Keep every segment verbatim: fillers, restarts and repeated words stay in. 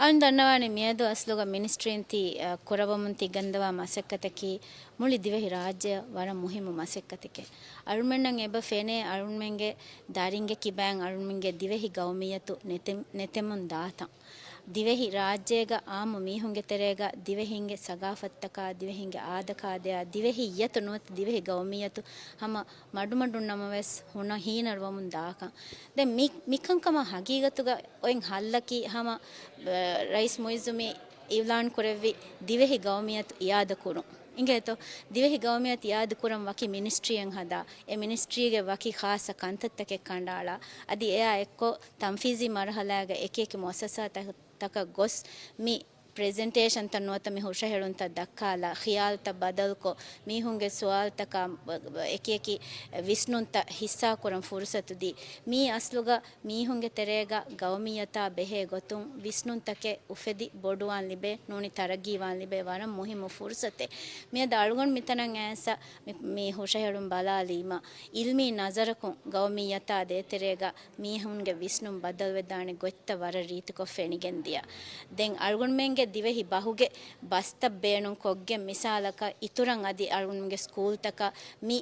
އަޅުން ދަންނަވާނެ މިއަދު އަސްލުގަ މިނިސްޓްރީން ތި، އަ، ކުރައްވަމުން ތި ގަންދަވާ މަސައްކަތަކީ މުޅި ދިވެހި ރާއްޖެއަށް ވަރަށް މުހިއްމު މަސައްކަތެކޭ. އަޅުމެންނަށް އެބަ ފެނޭ އަޅުމެންގެ ދަރިންގެ ކިބައިން އަޅުމެންގެ ދިވެހި ގައުމިއްޔަތު ނެތެ-، ނެތެމުން ދާތަން. ދިވެހި ރާއްޖޭގަ އާއްމު މީހުންގެ ތެރޭގަ ދިވެހިންގެ ސަގާފަތުތަކާ، ދިވެހިންގެ އާދަކާދަޔާ، ދިވެހިއްޔަތު ނުވަތަ ދިވެހި ގައުމިއްޔަތު ހަމަ މަޑުމަޑުން ނަމަވެސް ހުނަ ހީނަރުވަމުން ދާކަން. ދެން މި، މިކަންކަމަށް ހަގީގަތުގަ އޮތް ހައްލަކީ ހަމަ، އަ، ރައީސް މުއިއްޒު މި އިއުލާން ކުރެއްވި ދިވެހި ގައުމިއްޔަތު އިއާދަ ކުރުން. އިނގޭތޯ؟ ދިވެހި ގައުމިއްޔަތު އިއާދަ ކުރަން ވަކި މިނިސްޓްރީއެއް ހަދާ، އެ މިނިސްޓްރީގެ ވަކި ޚާއްޞަ ކަންތައްތަކެއް ކަނޑައަޅާ، އަދި އެއާ އެއްކޮށް ތަންފީޒީ މަރުހަލާގަ އެކިއެކި މުއައްސަސާތަކަށް ތަކަށް ގޮސް މި ޕްރެޒެންޓޭޝަންތައް ނުވަތަ މި ހުށަހެޅުންތައް ދައްކާލާ، ޚިޔާލުތައް ބަދަލުކޮށް، މީހުންގެ ސުވާލުތަކާ އެކިއެކި ވިސްނުންތައް ހިއްސާކުރަން ފުރުސަތު ދީ. މީ އަސްލުގަ މީހުންގެ ތެރޭގަ ގައުމިއްޔަތާ ބެހޭ ގޮތުން ވިސްނުންތަކެއް އުފެދި ބޮޑުވާން ލިބޭ، ނޫނީ ތަރައްގީވާން ލިބޭ ވަރަށް މުހިއްމު ފުރުސަތެއް. މިއަދު އަޅުގަނޑު މިތަނަށް އައިސް މި، މި ހުށަހެޅުން ބަލާލީމަ، އިލްމީ ނަޒަރަކުން ގައުމިއްޔަތާ ދޭތެރޭގަ މީހުންގެ ވިސްނުން ބަދަލުވެދާނެ ގޮތްތައް ވަރަށް ރީތިކޮށް ފެނިގެން ދިޔަ. ދެން އަޅުގަނޑުމެންގެ ދިވެހި ބަހުގެ ބަސްތައް ބޭނުން ކޮށްގެން މިސާލަކަށް އިތުރަށް އަދި އަޅުގަނޑުމެންގެ ސްކޫލްތަކަށް މި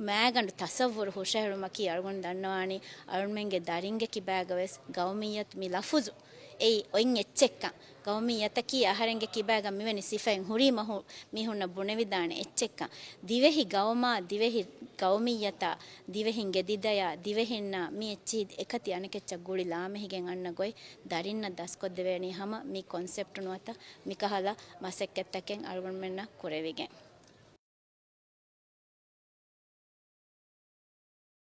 މާގަނޑު ތަސައްވުރު ހުށަހެޅުމަކީ އަޅުގަނޑު ދަންނަވާނީ އަޅުގަނޑުމެންގެ ދަރިންގެ ކިބާގަވެސް ގައުމިއްޔަތު މި ލަފުޒު އެއީ އޮތް އެއްޗެއްކަން. ގައުމިއްޔަތަކީ އަހަރެންގެ ކިބާގަ މިވެނި ސިފައިން ހުރީމަ ހު-، މީހުންނަށް ބުނެވިދާނެ އެއްޗެއްކަން. ދިވެހި ގައުމާ، ދިވެހި ގައުމިއްޔަތާ، ދިވެހިންގެ ދިދަޔާ، ދިވެހިންނާ މި އެއްޗިހި އެކަތި އަނެކެއްޗަށް ގުޅި ލާމެހިގެން އަންނަ ގޮތް ދަރިންނަށް ދަސްކޮށްދެވޭނީ ހަމަ މި ކޮންސެޕްޓް ނުވަތަ މިކަހަލަ މަސައްކަތްތަކެއް އަޅުގަނޑުމެންނަށް ކުރެވިގެން.